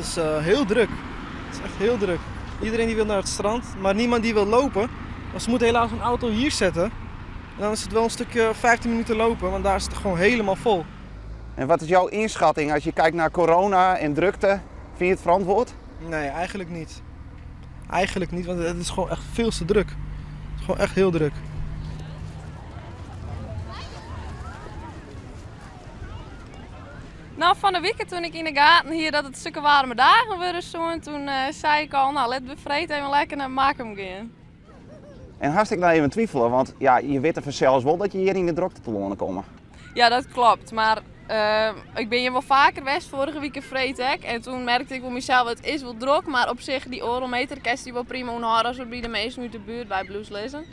is heel druk. Het is echt heel druk. Iedereen die wil naar het strand, maar niemand die wil lopen. Want ze moeten helaas een auto hier zetten. En dan is het wel een stukje 15 minuten lopen, want daar is het gewoon helemaal vol. En wat is jouw inschatting als je kijkt naar corona en drukte? Vind je het verantwoord? Nee, eigenlijk niet. Eigenlijk niet, want het is gewoon echt veel te druk. Het is gewoon echt heel druk. Nou, fan 'e wike toen ik yn 'e gaten hie dat it sulke waarme dagen wurde soene, toen sei ik al, nou, lit we freed even lekker nei Makkum gean. En hast ek noch even twivele, want ja, je witte fansels wol dat je hjir yn de drokte telâne komme. Ja, dat klopt. Mar ik bin hjir wol faker west, foarige wike freed ek. En toen merkte ik wol mysels, it is wol drok, mar op sich dy oardel meter kinst dy wol prima ûnhâlde as by de minsken út de buert wei bliuwst lizzen.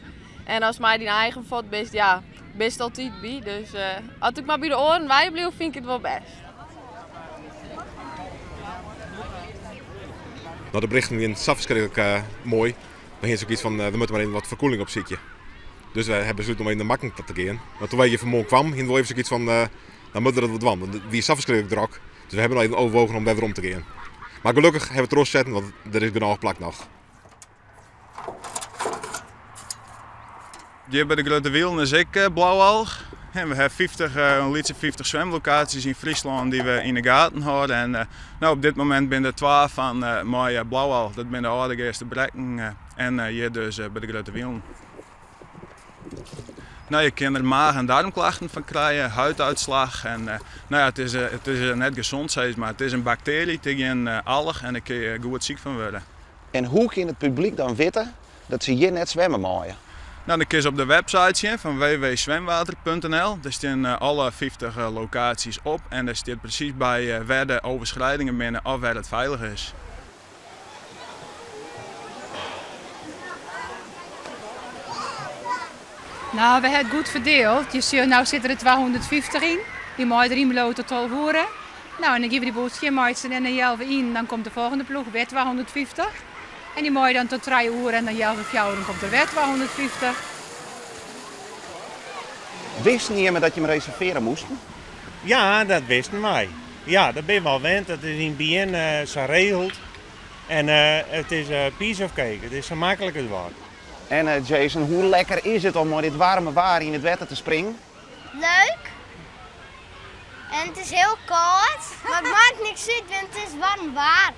En ast mei dyn eigen fuort bist, ja, bist altyd by. Dus as ik mar by de oaren wei bliuw, fyn ik it wol bêst. No, de berichten wienen sa ferskriklik moai. Dan hiene se ek yts fan, we moatte mar even wat ferkoeling opsykje. Dus we ha besluten om even nei Makkum ta te gean. Mar toen wy hjir fanmoarn kwamen, hiene we wol even sokyts fan, dan moatte we dat wol dwaan, want it wie sa ferskriklik drok. Dus we hawwe noch even overwogen om wer werom te gean. Mar gelokkich hawwe we trochsetten, want der is genôch plak noch. Hjir by de Grutte Wielen is ek blaualch. En we ha 50, in lytse 50 swimlokaasjes yn Fryslân dy't we yn de gaten hâlde. En no, op dit momint binne der twa fan mei blaualch. Dat binne de Aldegeaster Brekken en hjir dus by de Grutte Wielen. No, je kinne der maag- en darmklachten fan krije, huiduitslag. En no ja, it is, it is net gesond sis mar. It is in baktearje, it is gjin alch en dêr kinne je goed siik fan wurde. En hoe kin it publyk dan witte dat se hjir net swimme meie? No, dan kinne se op de website sjen fan www.zwemwater.nl. Dêr stean alle 50 lokaasjes op en dêr stiet presys by wêr de overschrijdingen binne of wêr it feilich is. No, we ha it goed ferdield. Je sjogge, no sitte der 250 yn. Dy meie deryn bliuwe tot 12 oere. No, en dan gean we dy boel skjinmeitsjen en dan healwei ienen dan komt de folgjende ploech, wer 250. En dy meie dan tot trije oere en dan healwei fjouweren komt der wer 250. Wisten jimme dat jimme reservearje moasten? Ja, dat wisten wy. Ja, dat binne we al wend. Dat is yn it begjin sa regeld. En it is piece of cake. It is sa maklik as wat. En Jason, hoe lekker is it om mei dit waarme waar yn it wetter te springen? Leuk. En it is hiel kâld, mar it makket niks út, want it is waarm waar.